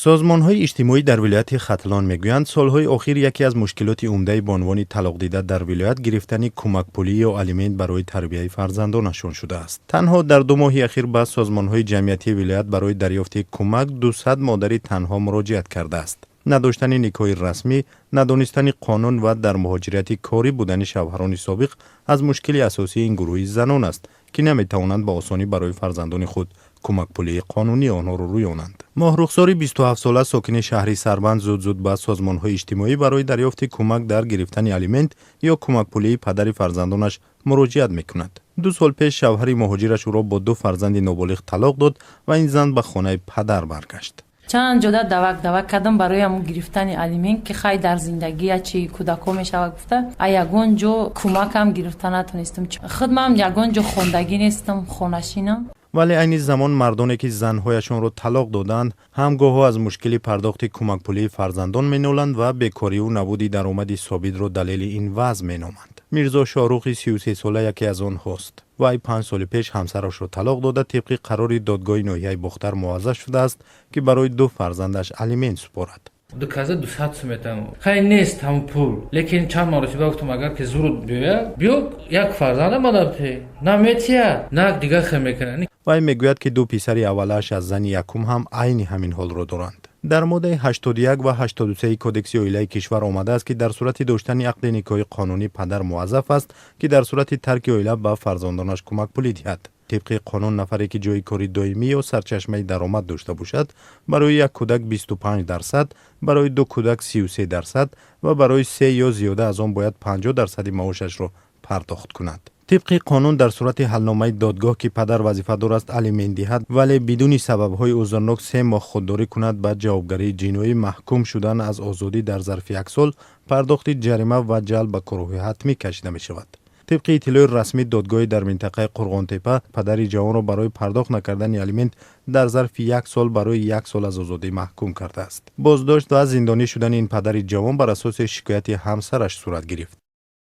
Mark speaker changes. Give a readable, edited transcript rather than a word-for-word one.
Speaker 1: Созмонҳои иҷтимоӣ дар вилояти Хатлон мегӯянд, солҳои охир яке аз мушкилоти умдаи бонувони талоқдида дар вилоят гирифтани кӯмакпулӣ ё алимент барои тарбияи фарзандонашон шудааст. Танҳо дар 2 моҳи ахир ба созмонҳои ҷамъиятии вилоят барои дарёфти кӯмак 200 модари танҳо муроҷиат кардааст. Надоштани никоҳи расмӣ, надонистани қонун ва дар муҳоҷирати корӣ будани шавҳарони собиқ аз мушкили асосии ин гурӯҳи занон аст, ки наметавонанд ба осонӣ барои фарзандони худ кӯмакпулии қонунии онҳоро рӯёнанд. Моҳрухсори 27-сола, сокини шаҳри Сарбанд, зуд-зуд ба созмонҳои иҷтимоӣ барои дарёфти кӯмак дар гирифтани алимент ё кӯмакпулии падари фарзандонаш муроҷиат мекунад. 2 сол пеш шавҳари муҳоҷираш ӯро бо ду фарзанди ноболиғ талоқ дод ва ин зан ба хонаи падар баргашт.
Speaker 2: Чанд ҷода давак давак кардам барои ҳамун гирифтани алимент, ки хай, дар зиндагия чи кӯдакҳо мешавад гуфта, а ягон ҷо кӯмакам гирифта натонистам. Худмам ягон ҷо хондагӣ нестам, хонашинам.
Speaker 1: Вале айни замон мардоне, ки занҳояшонро талоқ додаанд, ҳам гоҳо аз мушкили пардохти кӯмакпулии фарзандон меноланд ва бекориву набуди даромади собитро далели ин вазъ меноманд. Мирзо Шоҳрухи 33-сола яке аз онҳост. Вай 5 соли пеш ҳамсарашро талоқ дода, тибқи қарори додгоҳи ноҳияи Бохтар муваззаф шудааст, ки барои ду фарзандаш алимент супорад.
Speaker 3: Ду каза 200 сум метам, хай, нест ҳам пул, лекин чанд маротиба гуфтам, агар ки зуруд биёяд, биё, як фарзанда мадабте на метия, на дигар хел мекунад.
Speaker 1: Вай мегӯяд, ки ду писари аввалааш аз зани якум ҳам айни ҳамин ҳолро доранд. Дар моддаи 81 ва 83 Кодекси оилаи кишвар омадааст, ки дар сурати доштани ақди никоҳи қонунӣ падар муваззаф аст, ки дар сурати тарки оила ба фарзандонаш кӯмакпулӣ диҳад. Тибқи қонун, нафаре, ки ҷойи кори доимӣ ё сарчашмаи даромад дошта бошад, барои як кӯдак 25%, барои ду кӯдак 33% ва барои се ё зиёда аз он бояд 50 дарсади маошашро пардохт кунад. Тибқи қонун, дар сурати ҳалномаи додгоҳ, ки падар вазифадор аст алимент диҳад, вале бидуни сабабҳои узрнок 3 моҳ худдорӣ кунад, ба ҷавобгарии ҷиноӣ, маҳкум шудан аз озодӣ дар зарфи як сол, пардохти ҷарима ва ҷалб ба корҳои ҳатмӣ кашида мешавад. Тибқи иттилои расмӣ, додгоҳи дар минтақаи Қурғонтепа падари ҷавонро барои пардохт накардани алимент дар зарфи як сол барои як сол аз озодӣ маҳкум кардааст. Боздошт ва зиндонӣ шудани ин падари ҷавон бар асоси шикояти ҳамсараш сурат гирифт.